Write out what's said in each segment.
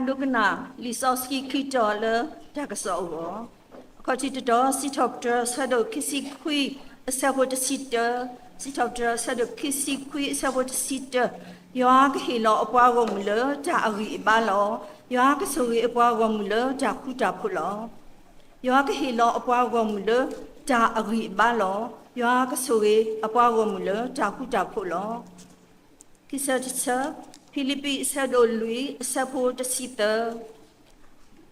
ဒိကနၣ်လံာ်စီဆှံခံတီၤလၢတၢ်ကစီၣ်အဂီၢ်, အခီၣ်ထံးတတီၤ စံးထီၣ်ပတြၢၤအဆၢဒိၣ်ခံဆံခွံ အဆၢဖိတဆံတၢ, စံးထီၣ်ပတြၢၤအဆၢဒိၣ်ခံဆံခွံ အဆၢဖိတဆံတၢ, ယွၤကဟ့ၣ်လီၤအပှၤဂီၢ်မုၢ်လၢတၢ်အဂံၢ်အဘါလီၤ. ယွၤကဆိၣ်ဂ့ၤအပှၤဂီၢ်မုၢ်လၢတၢ်ဃူတၢ်ဖိးလီၤ. ယွၤကဟ့ၣ်လီၤအပှၤဂီၢ်မုၢ်လၢတၢ်အဂံၢ်အဘါလီၤ. ယွၤကဆိၣ်ဂ့ၤအပှၤဂီၢ်မုၢ်လၢတၢ်ဃူတၢ်ဖိးလီၤ. ခံဆၢတဆၢ, ဖံလံးပံးအဆၢဒိၣ်လွံၢ် အဆၢဖိတဆံသၢ,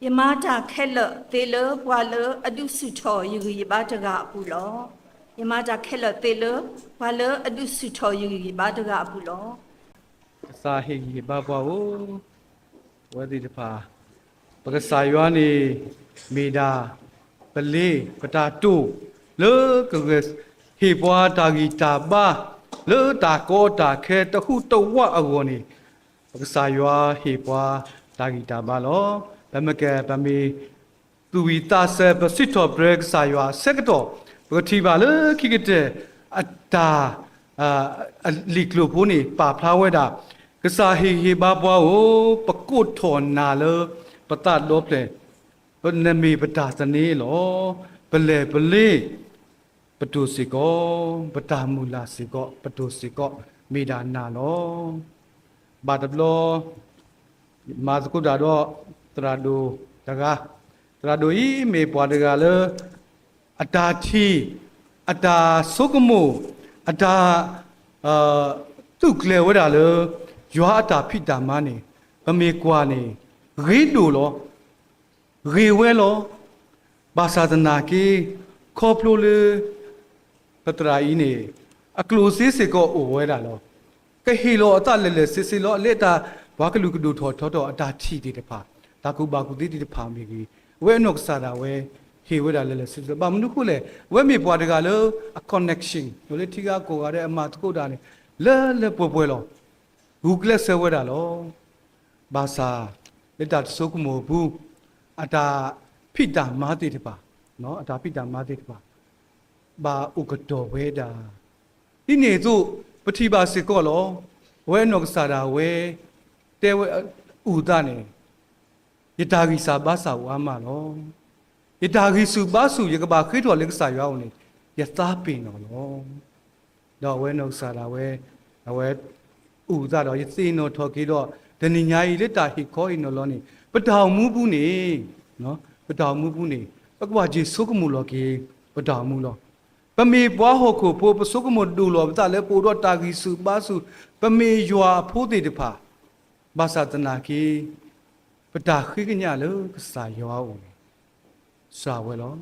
ယမၤတၢ်ခဲလၢာ်သ့လၢပှၤလၢအဒုးဆူၣ်ထီၣ်ယဂံၢ်ယဘါတဂၤအပူၤလီၤ. ယမၤတၢ်ခဲလၢာ်သ့လၢ ပှၤလၢအဒုးဆူၣ်ထီၣ်ယဂံၢ်ယဘါတဂၤအပူၤလီၤ. ကစၢ်ဟ့ၣ်ဂံၢ်ဟ့ၣ်ဘါပှၤဧၢ, အဝဲသ့ၣ်တဖၣ်, ပကစၢ်ယွၤန့ၣ် မ့ၢ်ဒၣ် ပလ့, ပတၢ်တိာ်, လၢကဂဲၤဟ့ၣ်ပှၤတၢ်ဂံၢ်တၢ်ဘါ, လၢတၢ်ကီတၢ်ခဲတဟူးတဝးအဂီၢ်န့ၣ်, ပကစၢ်ယွၤဟ့ၣ်ပှၤတၢ်ဂံၢ်တၢ်ဘါလီၤ. ပမ့ၢ်ကဲ ပမ့ၢ် သူၣ်ဝံၣ်သးစဲၤ ပစံးထီၣ်ပတြၢၤကစၢ်ယွၤအဆၢကတီၢ်, ပကထံၣ်ဘၣ်လၢခံကတၢၢ် အတၢ် လံာ်ကျိာ်ဖိန့ၣ် ပာ်ဖျါဝဲဒၣ်, ကစၢ်ဟ့ၣ်ဂံၢ်ဟ့ၣ်ဘါပှၤဧၢ, ပကိးထီၣ်နၤလၢပသးဒီဖျၢၣ်, နမ့ၢ်ပတၢ်သန့လီၤ. ပလဲၢ်ပလ့ ပတိၢ်စ့ၢ်ကီး, ပတၢ်မုၢ်လၢ်စ့ၢ်ကီး ပတိၢ်စ့ၢ်ကီး မ့ၢ်ဒၣ်နၤလီၤ. ဘၣ်တဘျီ မၤသကိးတၢ်ဒီးသရၣ်ဒိၣ်တဂၤ, သရၣ်ဒိၣ်အံၤမ့ၢ်ပှၤတဂၤလၢ အတၢ်ထံၣ်, အတၢ်ဆိကမိၣ်, အတၢ် သူၣ်ကျဲၤဝဲဒၣ်လၢ ယွၤအတၢ်ဖံးတၢ်မၤန့ၣ် ပမ့ၢ်ကွၢ်န့ၣ် ဂ့ၤဒိၣ်လီၤ. ဂ့ၤဝဲလီၤ. ဘၣ်ဆၣ်သနာ်က့ ခီဖျိလၢ ပသရၣ်အံၤန့ၣ် အကျိၣ်စ့စ့ၢ်ကီးအိၣ်ဝဲဒၣ်လီၤ. ကဟ့ၣ်လီၤအသးလဲၤလဲၤဆ့ဆ့လီၤ. လၢအတၢ် ပှၤကလုာ်ကဒိၣ်ထီၣ်ထီထီၣ်အတၢ်ထံၣ်သ့ၣ်တဖၣ်, တၢ်ကူၣ်ဘၣ်ကူၣ်သ့သ့ၣ်တဖၣ်မ့ၢ်ဂ့ၤ, အဝဲအနီၢ်ကစၢ်ဒၣ်ဝဲ ဟ့ၣ်ဝဲဒၣ်လဲၤလဲၤဆ့ဆ့လီၤ. ဘၣ်မနုၤဃိလဲၣ်, အဝဲမ့ၢ်ပှၤတဂၤလၢ အ connection လၢထံဂၤကီၢ်ဂၤဒီးအမၤသကိးတၢ်န့ၣ် လၢလၢပှဲၤပှဲၤလီၤ. ဂုာ်ကျဲးစၢးဝဲဒၣ်လီၤ. ဘၣ်ဆၣ် လၢတၢ်တဆိကမိၣ်အပူၤ အတၢ်ဖံးတၢ်မၤသ့ၣ်တဖၣ်, အတၢ်ဖံးတၢ်မၤသ့ၣ်တဖၣ် ဘၣ်အိၣ်ကတီၢ်ဝဲဒၣ်. ဒ်န့ၣ်အသိး ပထံၣ်ဘၣ်စ့ၢ်ကီးလီၤ. အဝဲအနီၢ်ကစၢ်ဒၣ်ဝဲ တဲဝဲအူၣ်အသးန့ၣ် ယတၢ်ဂံၢ်စၢ်ဘါစၢ်အိၣ်အါမးလီၤ. ယတၢ်ဂံၢ်ဆူၣ်ဘါဆူၣ် ယကဘၣ်ဃ့ထီၣ်လၢကစၢ်ယွၤအအိၣ်န့ၣ် ယသးပ့ၤနီၣ်လီၤ. ဒီးအဝဲနီၢ်ကစၢ်ဒၣ်ဝဲ အဝဲ အူၣ်အသးဒီး ယသ့ၣ်နီၣ်ထီၣ်က့ၤဒီး တနံၤညါအံၤလၢတၢ်ဟ့ၣ်ခီဟ့ၣ်နီၤလီၤန့ၣ် ပတၢ်အိၣ်မူပူၤန့ၣ်, ပတၢ်အိၣ်မူပူၤန့ၣ် ပကဘၣ်က့ၤဆိကမိၣ်လီၤက့ၤ ပတၢ်အိၣ်မူလီၤ. ပမ့ၢ်ပှၤဟီၣ်ခိၣ်ဖိ ပဆိကမိၣ်ဒိၣ်လီၤပသးလၢပအိၣ်ဒီးတၢ်ဂံၢ်ဆူၣ်ဘါဆူၣ်, ပမ့ၢ်ယွၤအဖိသ့ၣ်တဖၣ်, ဘၣ်ဆၣ်သနာ်က့ ပတၢ်ဃ့ကညးလၢကစၢ်ယွၤအအိၣ်န့ၣ် စှၤဝဲလီၤ.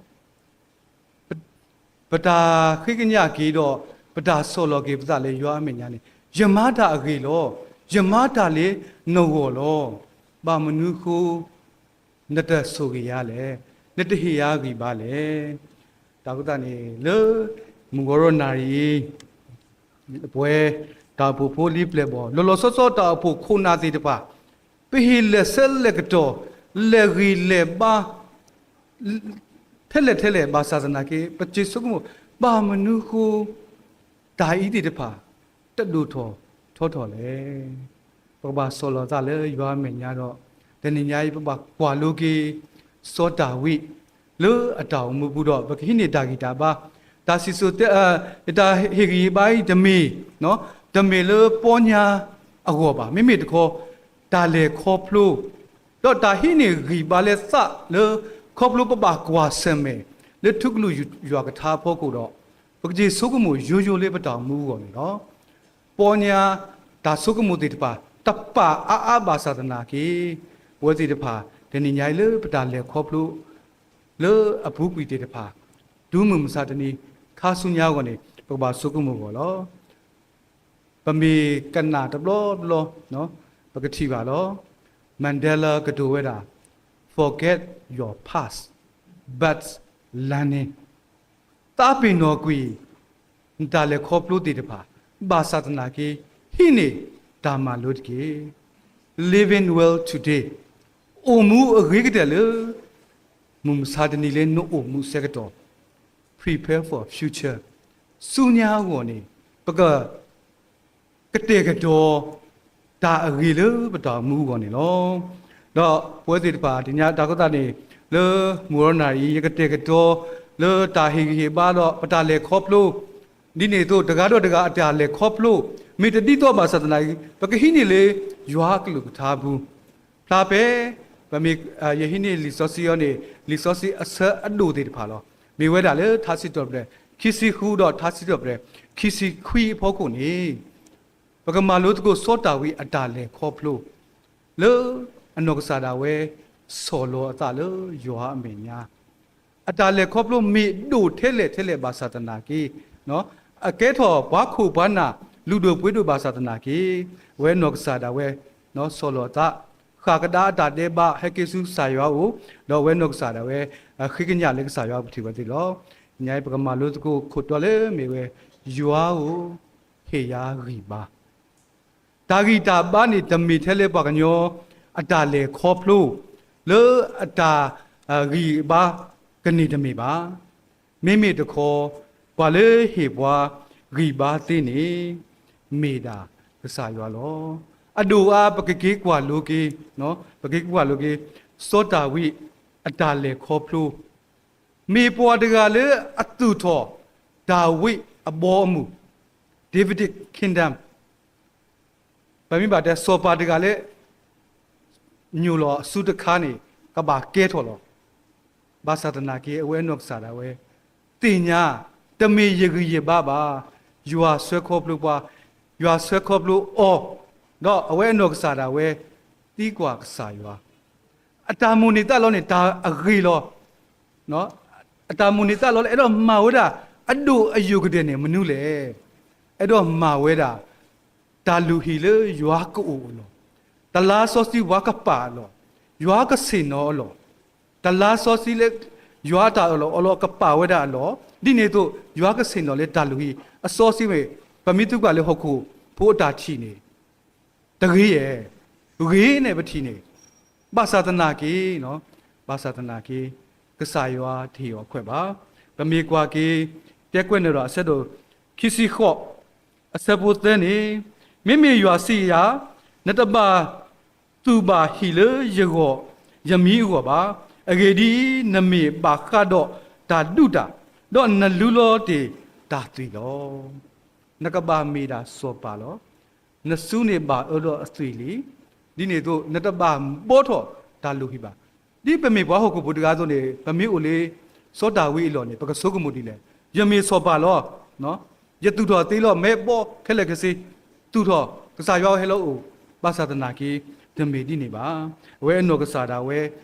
ပတၢ်ဃ့ကညးက့ၤဒီး ပတၢ်ဆီၣ်လီၤက့ၤပသးလၢယွၤအမဲာ်ညါန့ၣ် ယမၤတၢ်အဂ့ၤလီၤ. ယမၤတၢ်လၢနဂီၢ်လီၤ. ဘၣ်မနုၤဃိ နတဆိၣ်ဂ့ၤယၤလဲၣ်. နတဟ့ၣ်ယၤဂံၢ်ဘါလဲၣ်. တၢ်အဃိသတးန့ၣ် လၢမုၢ်ဂီၤရီနၣ်ရံၣ်အံၤ ပဝဲတၢ်အိၣ်ဖှိၣ်ဖိလံပျဲၢ်ဘီၣ် လီၤလီၤဆီဆီတၢ်အိၣ်ဖှိၣ်ခိၣ်နၢ်သ့ၣ်တဖၣ် ပဟ့ၣ်လဲၤဆၢလဲၤကတီၢ် လဲၤဂံၢ်လဲၤဘါ ထဲလဲၣ်ထဲလဲၣ် ဘၣ်ဆၣ်သနာ်က့ ပက့ၤဆိကမိၣ် ဘၣ်မနုၤဃိ တၢ်အံၤသ့ၣ်တဖၣ် တဒိၣ်ထီၣ်ထီထီၣ်လဲၣ်. ပကဘၣ်ဆီၣ်လီၤသးလၢယွၤအမဲာ်ညါဒီး တနံၤညါအံၤ ပဘၣ်ကွၢ်လိက့ၤ စီၤဒၤဝံး လၢအတၢ်အိၣ်မူပူၤဒီး ပကဟံးန့ၢ်တၢ်ဂံၢ်တၢ်ဘါ, တၢ်စံၣ်စိၤတဲ တၢ်ဟ့ၣ်ဂံၢ်ဟ့ၣ်ဘါအံၤတမ့ၢ်, တမ့ၢ်လၢပီညါအဂီၢ်ဘၣ်. မ့မ့ၢ်တခီ တၢ်လဲၤခီဖျိ ဒီးတၢ်ဟံးန့ၢ်ဂံၢ်ဘါလၢသးလၢ ခီဖျိပဘၣ်ကွၢ်ဆၢၣ်မဲာ် လၢထူကလုာ်ယွၤကထါအဖီခိၣ်ဒီး ပကက့ၤဆိကမိၣ်ယိယိလၢပတၢ်အိၣ်မူအဂီၢ်န့ၣ်လီၤ. ပီညါတၢ်ဆိကမိၣ်သ့ၣ်တဖၣ် တပာ်အါအါဘၣ်ဆၣ်သနာ်က့ ပဝဲသ့ၣ်တဖၣ် တနံၤညါအံၤလၢပတၢ်လဲၤခီဖျိ လၢအပူၤကွံာ်သ့ၣ်တဖၣ် တုၤမုၢ်မဆါတနံၤ ခါဆူညါအဂီၢ်န့ၣ် ပကဘၣ်ဆိကမိၣ်အဂီၢ်လီၤ. ပမ့ၢ်ကနၣ်တဘျီဘျီ ပကထံၣ်ဘၣ်လီၤ. Mandela ကတိၤဝဲဒၣ် forget your past, but learning. သးပ့ၤနီၣ်ကွံာ် နတၢ်လဲၤခီဖျိသ့ၣ်တဖၣ် ဘၣ်ဆၣ်သနာ်က့ ဟံးန့ၢ်တၢ်မၤလိတက့ၢ်. Living well today, အိၣ်မူအဂ့ၤကတၢၢ်လၢ မုၢ်မဆါတနံၤလၢနအိၣ်မူအဆၢကတီၢ် prepare for future. ဆူညါအဂီၢ်န့ၣ် ပက ကတဲာ်ကတီၤ တၢ်အဂ့ၤလၢပတၢ်အိၣ်မူအဂီၢ်န့ၣ်လီၤ. ဒီးပဝဲသ့ၣ်တဖၣ် တနံၤညါတၢ်ဃိသတးန့ၣ် လၢမုၢ်ရီနၣ်ရံၣ်အံၤ ယကတဲာ်ကတီၤလၢတၢ်ဟ့ၣ်ဂံၢ်ဟ့ၣ်ဘါဒီးပတၢ်လဲၤခီဖျိ, ဒ်န့ၣ်အသိးတဂၤဒီးတဂၤအတၢ်လဲၤခီဖျိ မ့ၢ်တဒ်သိးဘၣ်ဆၣ်သနာ်က့ ပကဟံးန့ၢ်လၢယွၤအကလုၢ်ကထါအပူၤ ဖျါဖဲ ပမ့ၢ် ယဟံးန့ၢ်လံာ်စီဆှံအံၤန့ၣ် လံာ်စီဆှံအဆၢအဒိၣ်သ့ၣ်တဖၣ်လီၤ. မ့ၢ်ဝဲဒၣ်လၢထါစံးထီၣ်ပတြၢၤ ခံဆံဃုဒီးထါစံးထီၣ်ပတြၢၤ ခံဆံခွံအဖီခိၣ်န့ၣ် ပကမၤလိသကိးစီၤဒၤဝံးအတၢ်လဲၤခီဖျိ လၢအနီၢ်ကစၢ်ဒၣ်ဝဲ ဆီၣ်လီၤအသးလၢယွၤအမဲာ်ညါ အတၢ်လဲၤခီဖျိမ့ၢ်ဒိၣ်ထဲလဲၣ်ထဲလဲၣ်ဘၣ်ဆၣ်သနာ်က့ အကဲထီၣ်ပှၤခိၣ်ပှၤနၢ် လုၢ်ဒိၣ်ပှ့ၤဒိၣ်ဘၣ်ဆၣ်သနာ်က့ အဝဲနီၢ်ကစၢ်ဒၣ်ဝဲ ဆီၣ်လီၤအသး ဃၣ်ကဒါအတၢ်ဒဲးဘး ဟဲက့ၤဆူကစၢ်ယွၤအအိၣ် ဒီးအဝဲနီၢ်ကစၢ်ဒၣ်ဝဲ ဃ့ကညးလၢကစၢ်ယွၤအပူၤထံၣ်ဝဲသ့ၣ်လီၤ. ညါအံၤပကမၤလိသကိးခိၣ်တီလၢမ့ၢ်ဝဲ ယွၤဧၢ ဟ့ၣ်ယၤဂံၢ်ဘါ တၢ်ဂံၢ်တၢ်ဘါန့ၣ် တမ့ၢ်ထဲလၢပှၤကညီအတၢ်လဲၤခီဖျိ လၢအတၢ်ဂံၢ်ဘါကန့ၢ်တမ့ၢ်ဘၣ်. မ့မ့ၢ်တခီ ပှၤလၢဟ့ၣ်ပှၤဂံၢ်ဘါသ့န့ၣ် မ့ၢ်ဒၣ်ကစၢ်ယွၤလီၤ. အဒိၣ်အါ ပကက့ၤကွၢ်လိက့ၤ, ပက့ၤကွၢ်လိက့ၤ စီၤဒၤဝံးအတၢ်လဲၤခီဖျိ မ့ၢ်ပှၤတဂၤလၢအသူၣ်ထီၣ် ဒၤဝံးအဘီအမုၢ် Davidic Kingdom ပမ့ၢ်ဘၣ်တဲ စီၤပၤတဂၤလၢ ညိၣ်လီၤအစုတခါန့ၣ် ကဘၣ်ကဲထီၣ်လီၤ. ဘၣ်ဆၣ်သနာ်က့ အဝဲအနီၢ်ကစၢ်ဒၣ်ဝဲ သ့ၣ်ညါ တမ့ၢ်ယဂံၢ်ယဘါဘၣ်, ယွၤဆှၢခီဖျိပှၤ, ယွၤဆှၢခီဖျိအီၤ, ဒီးအဝဲအနီၢ်ကစၢ်ဒၣ်ဝဲ သံကွၢ်ကစၢ်ယွၤ အတၢ်မိၣ်န့ၢ်သးလီန့ၣ် တၢ်အဂ့ၤလီၤ. အတၢ်မိၣ်န့ၢ်သးလီလၢ အဲၣ်ဒိးမၤဝဲဒၣ် အဒိၣ်အယိာ်ကဒဲးန့ၣ် မနုၤလဲၣ်. အဲၣ်ဒိးမၤဝဲဒၣ် တၢ်လုၢ်ဟံၣ်လၢယွၤကအိၣ်အလီၢ်, တလါစီဆှံပှၤကပာ်အလီၢ်, ယွၤကဆ့ၣ်နီၤအလီၢ်, တလါစီဆှံလၢ ယွၤအတၢ်အၢၣ်လီၤအီလီၤကပာ်ဝဲဒၣ်အလီၢ်, ဒ်န့ၣ်အသိး ယွၤကဆ့ၣ်နီၤလၢတၢ်လုၢ်ဟံၣ်အစီဆှံဝဲ, ပမ့ၢ်သံကွၢ်လၢဟီၣ်ခိၣ်ဖိအတၢ်ထံၣ်န့ၣ် တဂ့ၤဧါ, ဂ့ၤန့ၣ်ပထံၣ်န့ၣ်, ဘၣ်ဆၣ်သနာ်က့, ဘၣ်ဆၣ်သနာ်က့ ကစၢ်ယွၤတဟ့ၣ်အီၤခွဲးဘၣ်. ပမ့ၢ်ကွၢ်က့ၤ တဲကွဲးန့ၣ်ဒီးအဆၢဒိၣ်ခံဆံဃိး အဆၢဖိသၢန့ၣ်, မ့မ့ၢ်ယွၤစံးယၤ, နတဘၣ်သူၣ်ဘၣ်ဟံၣ်လၢယဂီၢ်ယမံၤအဂီၢ်ဘၣ်. အဂ့ၢ်ဒ်အံၤ, နမ့ၢ်ဘၣ်ဃးဒီးတၢ်ဒူၣ်တၢ်, ဒီးနလူလီၤတ့ၢ်တၢ်သွံၣ်လီၤ. နကဘၣ်မ့ၢ်ဒၣ်စီၤပၤလီၤ. နစုန့ၣ်ဘၣ်အၢဒီးအသွံၣ်လံ. ဒ်န့ၣ်အသိး နတဘၣ်ဘှီထီၣ်တၢ်လုၢ်ဟံၣ်ဘၣ်. ဒ်ပမ့ၢ်ပှၤဟီၣ်ခိၣ်ဖိတဂၤအသိးန့ၣ် ပမ့ၢ်အိၣ်လၢ စီၤဒၤဝံးအလီၢ်န့ၣ် ပကဆိကမိၣ်ဒ်လဲၣ်. ယမ့ၢ်စီၤပၤလီၤ. ယသူၣ်ထီၣ်သ့လီၤ မ့ၢ်ဘှီခဲလၢာ်ခဲဆ့, သူၣ်ထီၣ် ကစၢ်ယွၤဟဲလီၤအိၣ်, ဘၣ်ဆၣ်သနာ်က့ တမ့ၢ်ဒ်န့ၣ်ဘၣ်. အဝဲအနီၢ်ကစၢ်ဒၣ်ဝဲ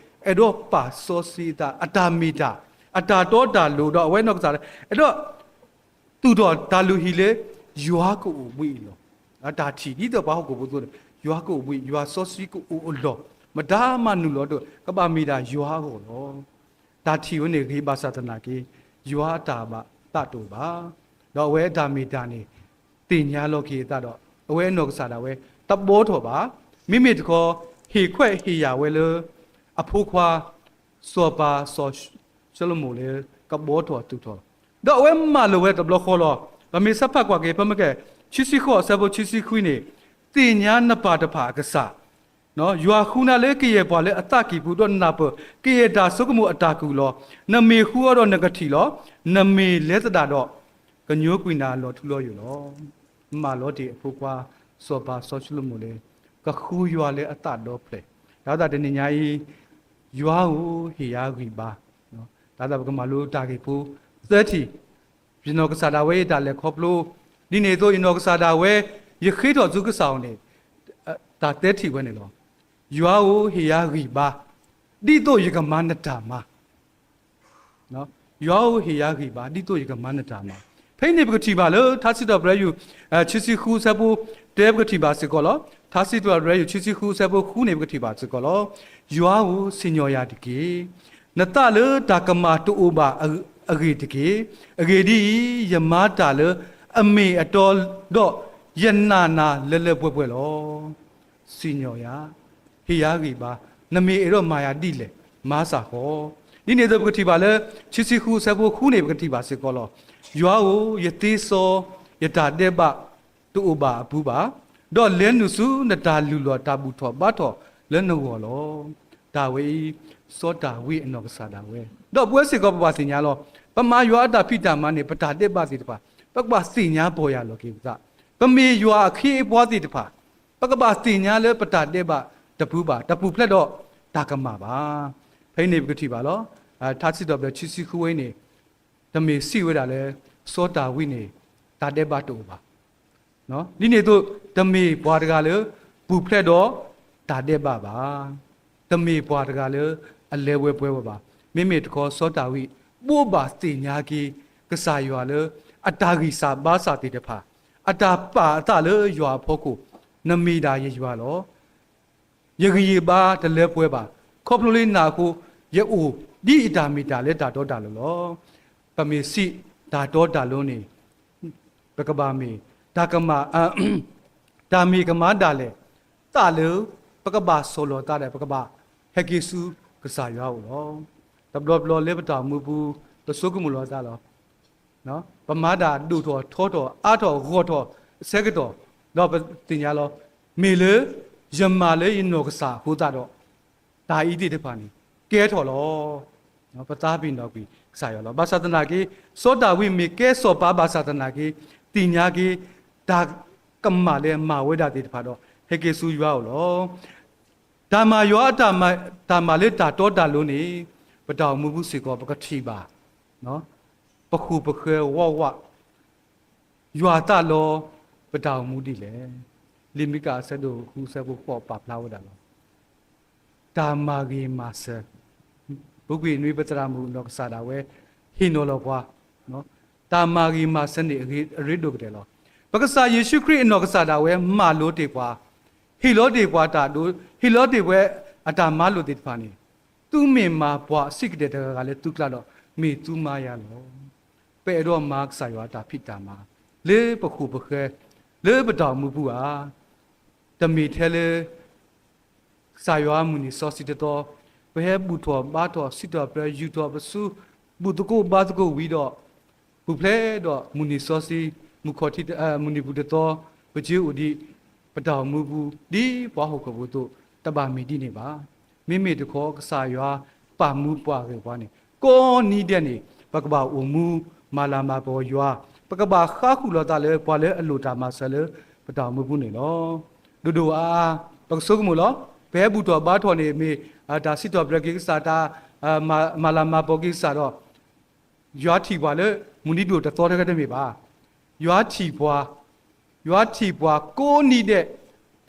အဲၣ်ဒိးပာ်စီဆှံအသး အတၢ်မ့ၢ်တၢ်, အတၢ်တီတၢ်လိၤဒီး အဝဲအနီၢ်ကစၢ်ဒၣ် အဲၣ်ဒိး သူၣ်ထီၣ်တၢ်လုၢ်ဟံၣ်လၢ ယွၤကအိၣ်ဘှံးအလီၢ်, တၢ်ထံၣ်ဒ်သိးပှၤဟီၣ်ခိၣ်ဖိအသိးန့ၣ် ယွၤကအိၣ်ဘှံး, ယွၤစီဆှံကအိၣ်အလီၢ်, မတၤမၤနုာ်လီၤဒိၣ်, ကဘၣ်မ့ၢ်ဒၣ်ယွၤအဂီၢ်လီၤ. တၢ်ထံၣ်ဝဲန့ၣ်ဂ့ၤဘၣ်ဆၣ်သနာ်က့ ယွၤအတၢ်ဘၣ်သးတအိၣ်ဘၣ်. ဒီးအဝဲအတၢ်မ့ၢ်တၢ်န့ၣ် သ့ၣ်ညါလီၤက့ၤအသးဒီး အဝဲအနီၢ်ကစၢ်ဒၣ်ဝဲ တဘှီထီၣ်ဘၣ်. မ့မ့ၢ်တခီ ဟ့ၣ်ခွဲးဟ့ၣ်ယာ်ဝဲလၢ အဖိခွါ စီၤပၤစီၤၡလိၤမိၣ်လၢ ကဘှီထီၣ်သူၣ်ထီၣ်, ဒီးအဝဲမၤလိာ်ဝဲတဘျီဃီလီၤ. ပမ့ၢ်ဆၢဖးကွၢ်က့ၤ ဖဲမ့ၢ်ကဲ ခံဆံဃိး အဆၢဖိခံဆံခွံန့ၣ်, သ့ၣ်ညါနပၢ်တဖၣ်အကစၢ် ယွၤဃုနၤလၢကယဲၢ်ပှၤလၢအသးကံၢ်ပူၤ ဒီးနၢ်ပၢၢ် ကယဲၢ်တၢ်ဆိကမိၣ်အတၢ်ကူၣ်လီၤ. နမ့ၢ်ဃုအီၤဒီးနကထံၣ်လီၤ. နမ့ၢ်လဲၤသဒၣ်ဒီး ကညိကွံာ်နၤလီၤထူလီၤယိာ်လီၤ. မၤလီၤတ့ၢ်အဖိခွါ စီၤပၤစီၤၡလိၤမိၣ်လၢ ကဃုယွၤလၢအသးဒီဖျၢၣ်, တၢ်သးတနံၤညါအံၤ ယွၤဧၢ ဟ့ၣ်ယၤဂံၢ်ဘါ, တၢ်သးပကမၤလိတၢ်ဂ့ၢ်ဖိ သၢထံၣ်, ယနီၢ်ကစၢ်ဒၣ်ဝဲအတၢ်လဲၤခီဖျိ, ဒ်န့ၣ်အသိး ယနီၢ်ကစၢ်ဒၣ်ဝဲ ယဃ့ထီၣ်ဆူကစၢ်အအိၣ်န့ၣ်, တၢ်သၢထံၣ်ဝဲန့ၣ်လီၤ. ယွၤဧၢ ဟ့ၣ်ယၤဂံၢ်ဘါ, ဒ်သိးယကမၤနတၢ်မၤ ယွၤဧၢ ဟ့ၣ်ယၤဂံၢ်ဘါ ဒ်သိးယကမၤနတၢ်မၤ. ဖဲအံၤန့ၣ် ပကထံၣ်ဘၣ်လၢ ထါစံးထီၣ်ပတြၢၤယိၤ ခံဆံဃု အဆၢဖိတၢ ပကထံၣ်ဘၣ်စ့ၢ်ကီးလီၤ. ထါစံးထီၣ်ပတြၢၤယိၤ ခံဆံဃု အဆၢဖိဃုန့ၣ် ပကထံၣ်ဘၣ်စ့ၢ်ကီးလီၤ. ယွၤဧၢ စံၣ်ညီၣ်ယၤတက့ၢ်. နသးလၢတၢ်ကမၣ်တအိၣ်ဘၣ်အဂ့ၢ်တက့ၢ်. အဂ့ၢ်ဒ်အံၤ, ယမၤတၢ်လၢအမ့ၢ်အတီဒီး ယနာ်နၤလၢလၢပှဲၤပှဲၤလီၤ. စံၣ်ညီၣ်ယၤ, ဟ့ၣ်ယၤဂံၢ်ဘါ, နမ့ၢ်အဲၣ်ဒိးမၤယၤဒ်လဲၣ်, မၤစၢ်ဃီ. ဒ်န့ၣ်အသိး ပကထံၣ်ဘၣ်လၢ ခံဆံဃု အဆၢဖိဃုန့ၣ် ပကထံၣ်ဘၣ်စ့ၢ်ကီးလီၤ. ယွၤဧၢ, ယသ့စီယတၢ်ဒဲးဘးတအိၣ်ဘၣ်အပူၤဘၣ်, ဒီးလဲၤနုာ်ဆူနတၢ်လုၢ်လီၢ်တၢ်ဘူၣ်ထီၣ်ဘါထီၣ်လၢနဂီၢ်လီၤ. တၢ်ဝဲအံၤ စီၤဒၤဝံးအနီၢ်ကစၢ်ဒၣ်ဝဲ, ဒီးပဝဲစ့ၢ်ကီးပဘၣ်သ့ၣ်ညါလီၤ. ပမၤယွၤအတၢ်ဖံးတၢ်မၤန့ၣ် ပတၢ်ဒဲးဘးသ့ၣ်တဖၣ် ပကဘၣ်သ့ၣ်ညါပီၢ်ယၢ်လီၤက့ၤပသး, ပမ့ၢ်ယွၤအခ့အပှၤသ့ၣ်တဖၣ် ပကဘၣ်သ့ၣ်ညါလၢပတၢ်ဒဲးဘးတပူၤဘၣ်, တပူၤဖျဲးဒီးတၢ်ကမၣ်ဘၣ်. ဖဲအံၤန့ၣ်ပကထံၣ်ဘၣ်လီၤ. ထါစံးထီၣ်ပတြၢၤခံဆံဃုဝဲန့ၣ် တမ့ၢ်စံးဝဲဒၣ်လၢ စီၤဒၤဝံးန့ၣ် တၢ်ဒဲးဘးတအိၣ်ဘၣ်. ဒ်န့ၣ်အသိး တမ့ၢ်ပှၤတဂၤလၢ ပူၤဖျဲးဒီးတၢ်ဒဲးဘးဘၣ်. တမ့ၢ်ပှၤတဂၤလၢ အလဲၤဝဲပှဲၤဝဲဘၣ်. မ့မ့ၢ်တခီ စီၤဒၤဝံး ဘိးဘၣ်သ့ၣ်ညါက့ၤ ကစၢ်ယွၤလၢ အတၢ်ဂံၢ်စၢ်ဘါစၢ်သ့ၣ်တဖၣ်, အတၢ်ပာ်အသးလၢယွၤအဖီခိၣ်, နမ့ၢ်ဒၣ်ယယွၤလီၤ. ယဂံၢ်ယဘါတလၢပှဲၤဘၣ်. ခီဖျိလၢနၤအဃိ ယအိၣ်ဒ်အတၢ်မ့ၢ်တၢ်လၢတၢ်တီတၢ်လိၤလီၤ. ပမ့ၢ်စံးတၢ်တီတၢ်လိၤန့ၣ် ပကဘၣ်မ့ၢ် တၢ်ကမၣ် တၢ်မ့ၢ်ကမၣ်ဒၣ်လဲာ် သးလၢ ပကဘၣ်ဆီၣ်လီၤသးဒီး ပကဘၣ်ဟဲက့ၤဆူကစၢ်ယွၤအအိၣ်လီၤ. တဘျီဘျီလၢပတၢ်အိၣ်မူပူၤ ပဆိကမိၣ်လီၤသးလီၤ. ပမၤတၢ်ဒိၣ်ထီၣ်ထီထီၣ်အါထီၣ်ဂီၢ်ထီၣ်အဆၢကတီၢ် ဒီးပသ့ၣ်ညါလီၤ. မ့ၢ်လၢ ယမၤလၢယနီၢ်ကစၢ်အဃိသတးဒီး တၢ်အံၤသ့ၣ်တဖၣ်န့ၣ် ကဲထီၣ်လီၤ. ပသးပ့ၤနီၣ်ကွံာ်ကစၢ်ယွၤလီၤ. ဘၣ်ဆၣ်သနာ်က့ စီၤဒၤဝံးမ့ၢ်ကဲစီၤပၤဘၣ်ဆၣ်သနာ်က့ သ့ၣ်ညါက့ၤ တၢ်ကမၣ်လၢမၤဝဲဒၣ်သ့ၣ်တဖၣ်ဒီး ဟဲက့ၤဆူယွၤအအိၣ်လီၤ. တၢ်မၤယွၤ တၢ်မၤလၢတၢ်တီတၢ်လိၤန့ၣ် ပတၢ်အိၣ်မူပူၤစ့ၢ်ကီး ပကထံၣ်ဘၣ် ပဃိၣ်ပဃၢၤဝးဝး ယွၤသးလီ ပတၢ်အိၣ်မူဒ်လဲၣ်. လံာ်မံကၤအဆၢဒိၣ်ဃုအဆၢဖိဃိးပာ်ဖျါဝဲဒၣ်လီၤ. တၢ်မၤဂ့ၤမၤစၢၤ, ပူၤကွံာ်နွံပသရၣ်မုၣ်နီၢ်ကစၢ်ဒၣ်ဝဲ ဟ့ၣ်နီၤလီၤပှၤ, တၢ်မၤဂ့ၤမၤစၢၤန့ၣ်အရ့ဒိၣ်ကတၢၢ်လီၤ. ပကစၢ်ယ့ၣ်ၡူးခရံာ်အနီၢ်ကစၢ်ဒၣ်ဝဲမၤလိတ့ၢ်ပှၤ, ဟ့ၣ်လီၤတ့ၢ်ပှၤတၢ်ဒိ, ဟ့ၣ်လီၤတ့ၢ်ပှၤအတၢ်မၤလိာ်သ့ၣ်တဖၣ်န့ၣ်, သုမ့ၢ်မၤပှၤအဆံးကတၢၢ်တဂၤဂၤလၢသုကျါဒီး မ့ၢ်သုမါယၤလီၤ. ပအဲၣ်ဒိးမၤကစၢ်ယွၤအတၢ်ဖံးတၢ်မၤ လၢပဃိၣ်ပဃၢၤ လၢပတၢ်အိၣ်မူပူၤဧါ. တမ့ၢ်ထဲလၢ ကစၢ်ယွၤမုၢ်နံၤစီဆှံတသီ, ပဟဲဘူၣ်ထီၣ်ဘါထီၣ် စံးထီၣ်ပတြၢၤ ယူာ်ထီၣ်ပစု, ဘူၣ်သကိးဘါသကိးဝံၤဒီး ပူၤဖျဲးဒီးမုၢ်နံၤစီဆှံ, မုၢ်ခီၣ်ထံး, မုၢ်နံၤပူၤတသီ, ပက့ၤအိၣ်ဒံး ပတၢ်အိၣ်မူပူၤ ဒ်ပှၤဟီၣ်ခိၣ်ဖိအသိး တဘၣ်မ့ၢ်ဒ်န့ၣ်ဘၣ်. မ့မ့ၢ်တခီ ကစၢ်ယွၤပာ်မူပှၤဂ့ၤပှၤန့ၣ် ကိးနံၤဒဲးန့ၣ် ပကဘၣ်အိၣ်မူ မၤလၤမၤကပီၤယွၤ, ပကဘၣ်ဃါဃုာ်လိာ်သးလၢ ပှၤလၢအလိၣ်တၢ်မၤစၢၤလၢ ပတၢ်အိၣ်မူပူၤန့ၣ်လီၤ. ဒိၣ်ဒိၣ်အါအါ ပကဆိကမိၣ်လီၤ. ပဟဲဘူၣ်ထီၣ်ဘါထီၣ်န့ၣ် မ့ၢ်တၢ်စံးထီၣ်ပတြၢၤက့ၤကစၢ်, တၢ်မၤလၤမၤကပီၤက့ၤကစၢ်ဒီး ယွၤထံၣ်ပှၤလၢ မုၢ်နံၤဒိၣ်တသီတဂၤတမ့ၢ်ဘၣ်. ယွၤထံၣ်ပှၤ, ယွၤထံၣ်ပှၤကိးနံၤဒဲး,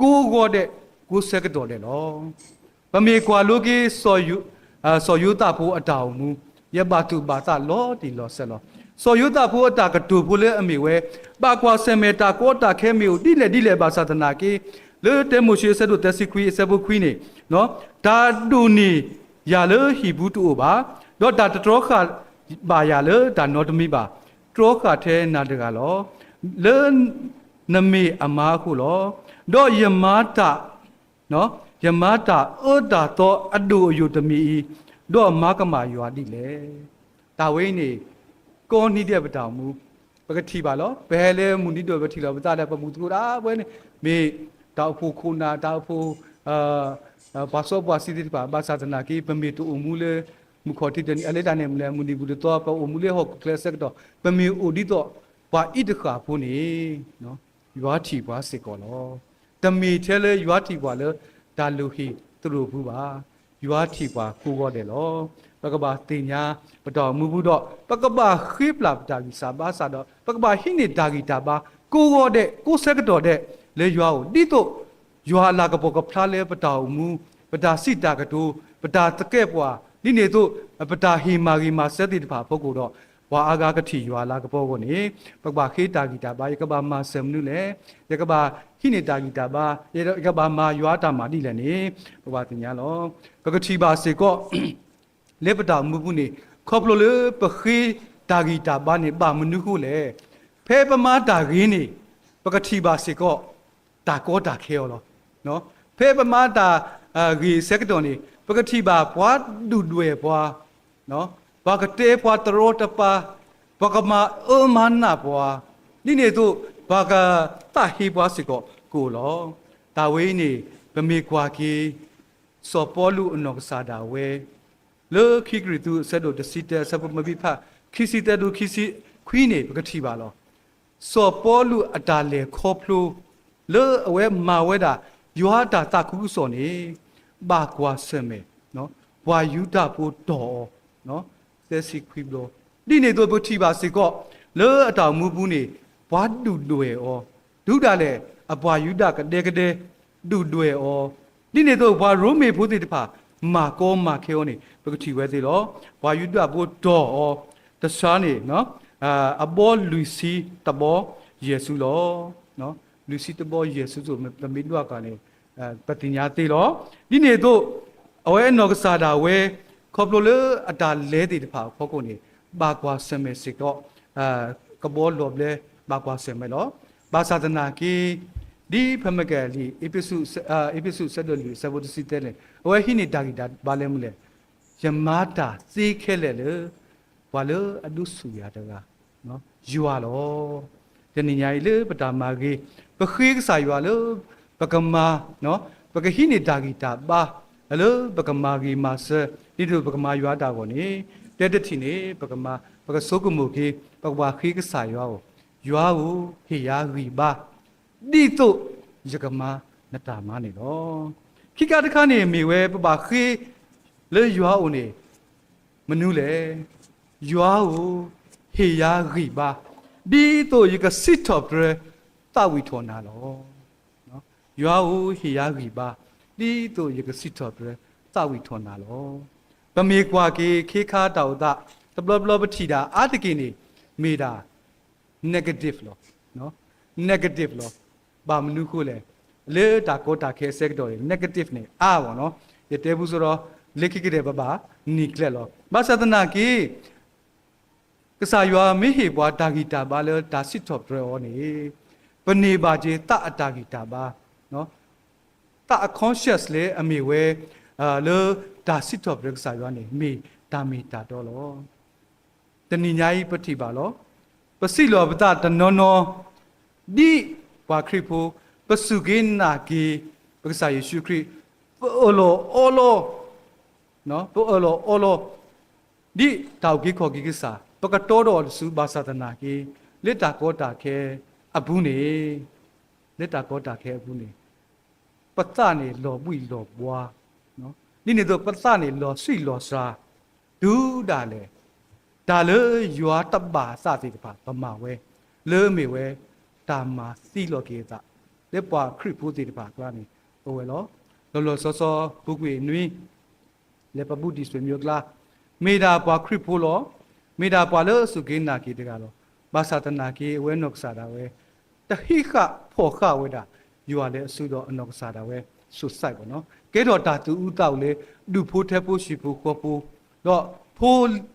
ကိးဂီၤဒဲး, ကိးဆၢကတီၢ်ဒဲးလီၤ. ပမ့ၢ်ကွၢ်လိက့ၤ စီၤယိၤသးဖိအတၢ်အိၣ်မူ, ယဘၣ်သူၣ်ဘၣ်သးလီၤတံၢ်လီၤဆဲးလီၤ. စီၤယိၤသးဖိအတၢ်ကတိၤဖိလၢအမ့ၢ်ဝဲ, ဘၣ်ကွၢ်ဆၢၣ်မဲာ် တၢ်ကီတၢ်ခဲမ့ၢ်အိၣ်ဒ်လဲၣ်ဒ်လဲၣ်ဘၣ်ဆၣ်သနာ်က့, လၢတၢမိၤၡ့အဆၢဒိၣ်သၢဆံခွံအဆၢဖိခွံန့ၣ်, တၢ်ဒိၣ်န့ၢ်ယၤလၢဟံၣ်ပူၤတအိၣ်ဘၣ်, ဒီးတၢ်တတြီဃာ်ဘၣ်ယၤလၢတၢ်နီတမံၤဘၣ်, တြီဃာ်ထဲနၤတဂၤလီၤ. လၢနမ့ၢ်အမါအဃိလီၤ. ဒီးယမၤတၢ် ယမၤတၢ်အၢတၢ်သီအဒိၣ်အယိာ်တမံၤအံၤ, ဒီးမၤကမၣ်ယွၤဒ်လဲၣ်. တၢ်ဝဲအံၤန့ၣ် ကိးနံၤဒဲးပတၢ်အိၣ်မူ, ပကထံၣ်ဘၣ်လီၤ. ပဟဲလၢမုၢ်နံၤဒိၣ် ပထံၣ်လီၤပသးဒီး ပဘူၣ်သကိးဒၣ်ဝဲန့ၣ် မ့ၢ်တၢ်အိၣ်ဖှိၣ်ခိၣ်နၢ် တၢ်အိၣ်ဖှိၣ် ပှၤစီပှၤဆှံသ့ၣ်တဖၣ် ဘၣ်ဆၣ်သနာ်က့ ပမ့ၢ်တအိၣ်မူလၢ မုၢ်ခီၣ်ထံးတနံၤ အလဲၤတၢ်န့ၣ်မ့ၢ်လဲၣ် မုၢ်နံၤပူၤတသီ ပအိၣ်မူလၢဟီၣ်ခိၣ်ချၢအဆၢကတီၢ် ပမ့ၢ်အိၣ်ဒ်သိး ပှၤအံၤတဃၣ်ဖိန့ၣ် ယွၤထံၣ်ပှၤစ့ၢ်ကီးလီၤ. တမ့ၢ်ထဲလၢယွၤထံၣ်ပှၤလၢ တၢ်လုၢ်ဟံၣ်သရိာ်ပူၤဘၣ်. ယွၤထံၣ်ပှၤကိးဂီၤဒဲးလီၤ. ပကဘၣ်သ့ၣ်ညါ ပတၢ်အိၣ်မူပူၤဒီး ပကဘၣ်ဃ့ပျၢ်ပတၢ်ဂံၢ်စၢ်ဘါစၢ်ဒီး ပကဘၣ်ဟံးန့ၢ်တၢ်ဂံၢ်တၢ်ဘါ ကိးဂီၤဒဲး ကိးဆၢကတီၢ်ဒဲး လၢယွၤအအိၣ် ဒ်သိး ယွၤအလၤကပီၤကဖျါလၢပတၢ်အိၣ်မူ, ပတၢ်စံးတၢ်ကတိၤ, ပတၢ်သကဲးပဝး, ဒ်န့ၣ်အသိး ပတၢ်ဟ့ၣ်မၤဂ့ၤမၤစၢၤသ့ၣ်တဖၣ်အဖီခိၣ်ဒီး ပှၤအါဂၤကထံၣ်ယွၤအလၤကပီၤအဂီၢ်န့ၣ် ပကဘၣ်ဃ့တၢ်ဂံၢ်တၢ်ဘါ, ယကဘၣ်မၤစၢၤမနုၤလဲၣ်, ယကဘၣ်ဟံးန့ၢ်တၢ်ဂံၢ်တၢ်ဘါ, ယကဘၣ်မၤယွၤအတၢ်မၤဒ်လဲၣ်န့ၣ် ပဘၣ်သ့ၣ်ညါလီၤ. ပကထံၣ်ဘၣ်စ့ၢ်ကီး လၢပတၢ်အိၣ်မူပူၤန့ၣ် ခီဖျိလၢပဃ့တၢ်ဂံၢ်တၢ်ဘါန့ၣ် ဘၣ်မနုၤအဃိလဲၣ်. ဖဲပမၤတၢ်ဂ့ၤန့ၣ် ပကထံၣ်ဘၣ်စ့ၢ်ကီး တၢ်ကီတၢ်ခဲအီၤလီၤ. ဖဲပမၤတၢ်ဂ့ၤအဆၢကတီၢ်န့ၣ် ပကထံၣ်ဘၣ်ပှၤဒုၣ်ဒွဲၣ်ပှၤ, ပှၤကတဲပှၤတရီတပါ, ပှၤကမၤအၢမၤနးပှၤ, ဒ်န့ၣ်အသိး ပှၤကသးဟ့ပှၤစ့ၢ်ကီးကအိၣ်လီၤ. တၢ်ဝဲအံၤန့ၣ် ပမ့ၢ်ကွၢ်က့ၤ စီၤပီလူးအနီၢ်ကစၢ်ဒၣ်ဝဲ လၢခံကရံၣ်သူးအဆၢဒိၣ်တဆံတၢ အဆၢဖိပမ့ၢ်ဖး ခံဆံသၢတုၤခံဆံခွံန့ၣ် ပကထံၣ်ဘၣ်လီၤ. စီၤပီလူးအတၢ်လဲၤခီဖျိ လၢအဝဲမၤဝဲဒၣ် ယွၤအတၢ်သးခုကစီၣ်န့ၣ် ဘၣ်ကွၢ်ဆၢၣ်မဲာ် ပှၤယူဒၤဖိတီၢ်အီၤ သၢဆံခွံဘျီ, ဒ်န့ၣ်အသိးပကထံၣ်ဘၣ်စ့ၢ်ကီး လၢအတၢ်အိၣ်မူပူၤန့ၣ် ပှၤဒုၣ်ဒွဲၣ်အီၤ, တုၤဒၣ်လဲာ် အပှၤယူဒၤကဒဲကဒဲ ဒုၣ်ဒွဲၣ်အီၤ, ဒ်န့ၣ်အသိး ပှၤရိမ့ၤဖိသ့ၣ်တဖၣ် မၤကီမၤခဲအီၤန့ၣ် ပကထံၣ်ဝဲသ့လီၤ. ပှၤယူဒၤဖိတီၢ်အီၤ တဆါန့ၣ် အဘီလွံၢ်ဆံတဘီ ယဲၢ်ဆူလီၤ. လွံၢ်ဆံတဘီယဲၢ်ဆူသိး ပမ့ၢ်ဒွးကၤန့ၣ် ပသ့ၣ်ညါသ့လီၤ. ဒ်န့ၣ်အသိး အဝဲအနီၢ်ကစၢ်ဒၣ်ဝဲ ခီဖျိလၢအတၢ်လဲၤသ့ၣ်တဖၣ်အဖီခိၣ်န့ၣ် ဘၣ်ကွၢ်ဆၢၣ်မဲာ်စ့ၢ်ကီး ကဘီလီၤဘျဲ ဘၣ်ကွၢ်ဆၢၣ်မဲာ်လီၤ. ဘၣ်ဆၣ်သနာ်က့ ဒ်ဖဲမ့ၢ်ကဲလံာ် အ့းဖ့းစူး အ့းဖ့းစူးအဆၢဒိၣ်လွံၢ် အဆၢဖိတဆံသၢန့ၣ် အဝဲဟံးန့ၢ်တၢ်ဂံၢ်တၢ်ဘါလၢမနုၤလဲၣ်, ယမၤတၢ်သ့ခဲလၢာ်လၢ ပှၤလၢအဒုးဆူၣ်ယၤတဂၤ ယွၤလီၤ. တနံၤညါအံၤလၢပတၢ်မၤဂ့ၤ ပဃ့ကစၢ်ယွၤလၢ ပကမၤ ပကဟံးန့ၢ်တၢ်ဂံၢ်တၢ်ဘါ လၢပကမၤဂ့ၤမၤစၢၤ ဒ်သိးပကမၤယွၤအတၢ်ဂီၢ်န့ၣ် တဲတထံၣ်န့ၣ် ပကမၤ ပကဆိကမိၣ်က့ၤ ပကဘၣ်ဃ့ကစၢ်ယွၤအဂီၢ်, ယွၤဧၢ, ဟ့ၣ်ယၤဂံၢ်ဘါ ဒ်သိးယကမၤနတၢ်မၤန့ၣ်လီၤ. ခံခါတခါန့ၣ်မ့ၢ်ဝဲ ပဘၣ်ဃ့လၢယွၤအအိၣ်န့ၣ် မနုၤလဲၣ်. ယွၤဧၢ, ဟ့ၣ်ယၤဂံၢ်ဘါ ဒ်သိးယကစံးထီၣ်ပတြၢၤ သးဝံၣ်ထီၣ်နၤလီၤ. ယွၤဧၢ, ဟ့ၣ်ယၤဂံၢ်ဘါ ဒ်သိးယကစံးထီၣ်ပတြၢၤ သးဝံၣ်ထီၣ်နၤလီၤ. ပမ့ၢ်ကွၢ်က့ၤခ့ခါတၢ်အိၣ်သး တဘျီဘျီပထံၣ်ဒၣ်အါတက့ၢ်န့ၣ် မ့ၢ်ဒၣ် negative လီၤ. negative လီၤ. ဘၣ်မနုၤဃိလဲၣ်. လၢတၢ်ကီတၢ်ခဲအဆၢကတီၢ်န့ၣ် negative န့ၣ် အါဘၣ်နီၤ. ယတဲဖုစီဒီး လၢခံကတၢၢ်ပဘၣ် နံၤကျဲလီၤ. ဘၣ်ဆၣ်သနာ်က့ ကစၢ်ယွၤမ့ၢ်ဟ့ၣ်ပှၤတၢ်ဂံၢ်တၢ်ဘါလၢတၢ်စံးထီၣ်ပတြၢၤအီၤန့ၣ် ပန့ၢ်ဘၣ်က့ၤသးအတၢ်ဂံၢ်တၢ်ဘါ, သးအ conscious လၢအမ့ၢ်ဝဲ လၢတၢ်စံးထီၣ်ပတြၢၤကစၢ်ယွၤန့ၣ် မ့ၢ်တၢ်မ့ၢ်တၢ်တီလီၤ. တနံၤညါအံၤပထံၣ်ဘၣ်လီၤ. ပစံးလီၤပသးတနီၤနီၤ ဒ်ပှၤခရံာ်ဖိ ပစူၢ်က့ၤနာ်က့ၤ ပကစၢ်ယ့ၣ်ၡူးခရံာ် ပအၢၣ်လီၤအီလီၤ ပအၢၣ်လီၤအီလီၤ ဒ်တၢ်အုၣ်က့ၤခီၣ်က့ၤကစၢ် ပကတီဒီးအီၤတစုဘၣ်ဆၣ်သနာ်က့ လၢတၢ်ကီတၢ်ခဲအပူၤန့ၣ် လၢတၢ်ကီတၢ်ခဲအပူၤန့ၣ် ပသးန့ၣ်လီၤဘှံးလီၤဘှါ, ဒ်န့ၣ်အသိးပသးန့ၣ်လီၤဆံးလီၤစှၤ, တုၤဒၣ်လဲာ် တၢ်လၢယွၤတဘၣ်အသးသ့ၣ်တဖၣ် ပမၤဝဲ လၢမ့ၢ်ဝဲ တၢ်မၤသံလီၤက့ၤအသး လၢပှၤခရံာ်ဖိသ့ၣ်တဖၣ်အကျါန့ၣ် အိၣ်ဝဲလီၤ. လီၤလီၤဆီဆီ ပူၤကွံာ်နွံ လၢပဘူးတံၢ်ဆွေမျိုးအကျါ, မ့ၢ်ဒၣ်ပှၤခရံာ်ဖိလီၤ. မ့ၢ်ဒၣ်ပှၤလၢအစူၢ်က့ၤနာ်က့ၤတဂၤလီၤ. ဘၣ်ဆၣ်သနာ်က့ အဝဲနီၢ်ကစၢ်ဒၣ်ဝဲ တဟံးဃာ်ဖီၣ်ဃာ်ဝဲဒၣ် ယွၤလၢအစုဒီးအနီၢ်ကစၢ်ဒၣ်ဝဲ society ဘၣ်နီၤ. ကဲထီၣ်တၢ်သူၣ်အုးသးအုးလၢ ဒူၣ်ဖိထၢဖိဟံၣ်ဖိဃီဖိ, ဒီးဖိ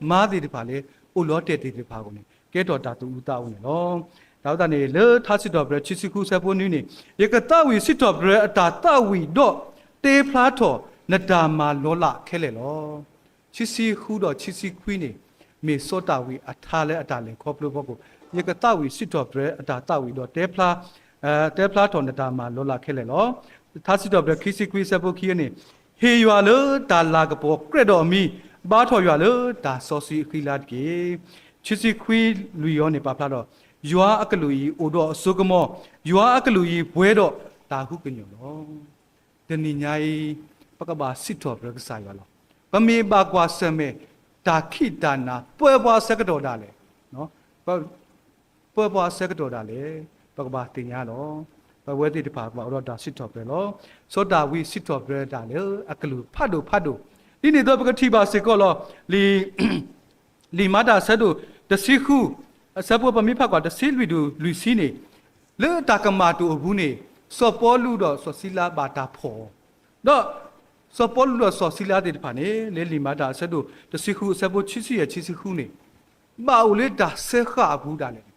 မါသ့ၣ်တဖၣ်လၢ အိၣ်လီၤတဲာ်သ့ၣ်တဖၣ်အဂီၢ်န့ၣ် ကဲထီၣ်တၢ်သူၣ်အုးသးအုးန့ၣ်လီၤ. တၢ်ဝဲသတးန့ၣ် လၢထါစံးထီၣ်ပတြၢၤ ခံဆံဃု အဆၢဖိနွံန့ၣ် ယကသးဝံၣ်စံးထီၣ်ပတြၢၤအတၢ်သးဝံၣ်ဒီး တဲဖျါထီၣ်နတၢ်မၤလီၤလးခဲလၢာ်လီၤ. ခံဆံဃုဒီးခံဆံခွံန့ၣ် မ့ၢ်စီၤဒၤဝံးအထါလၢအတၢ်လဲၤခီဖျိအဖီခိၣ်, ယကသးဝံၣ်စံးထီၣ်ပတြၢၤအတၢ်သးဝံၣ်ဒီး တဲဖျါ တဲဖျါထီၣ်နတၢ်မၤလီၤလးခဲလၢာ်လီၤ. ထါစံးထီၣ်ပတြၢၤ ခံဆံခွံ အဆၢဖိခံန့ၣ်, ဟ့ၣ်ယွၤလၢတၢ်လၤကပီၤကြၢးဒီးအမံၤ, ဘါထီၣ်ယွၤလၢတၢ်စီဆှံအဃံလၤတက့ၢ်. ခံဆံခွံလွံၢ်အံၤန့ၣ် ပာ်ဖျါဒီး, ယွၤအကလုၢ်အံၤအိၣ်ဒီးအစိကမီၤ, ယွၤအကလုၢ်အံၤပှဲၤဒီးတၢ်ဟူကညီၢ်လီၤ. တနံၤညါအံၤ ပကဘၣ်စံးထီၣ်ပတြၢၤကစၢ်ယွၤလီၤ. ပမ့ၢ်ဘၣ်ကွၢ်ဆၢၣ်မဲာ် တၢ်ခံးတၢ်နၤ ပၢပှၤအဆၢကတီၢ်ဒၣ်လဲာ်, ပၢပှၤအဆၢကတီၢ်ဒၣ်လဲာ် ပကဘၣ်သ့ၣ်ညါလီၤ. ပဝဲသ့ၣ်တဖၣ်ကဘၣ်အိၣ်ဒီးတၢ်စံးထီၣ်ပတြၢၤလီၤ. စီၤဒၤဝံးစံးထီၣ်ပတြၢၤတၢ်လၢအကလုၢ်ဖးဒိၣ်ဖးဒိၣ်, ဒ်န့ၣ်အသိးပကထံၣ်ဘၣ်စ့ၢ်ကီးလီၤ. လံာ် လံာ်မၤတၢ်အဆၢဒိၣ်တဆံဃု အဆၢဖိပမ့ၢ်ဖးကွၢ်တဆံလွံၢ်တုၤလွံၢ်ဆံန့ၣ်, လၢတၢ်ကမၣ်တအိၣ်အပူၤန့ၣ် စီၤပီလူးဒီးစီၤစံလါဘၣ်တၢ်ဖီၣ်အီၤ, ဒီးစီၤပီလူးဒီးစီၤစံလါသ့ၣ်တဖၣ်န့ၣ် လၢလံာ်မၤတၢ်အဆၢဒိၣ်တဆံဃု အဆၢဖိခံဆံယဲၢ် ခံဆံဃုန့ၣ် ဘၣ်အိၣ်လၢတၢ်စၢဃာ်အပူၤဒၣ်လဲာ်န့ၣ်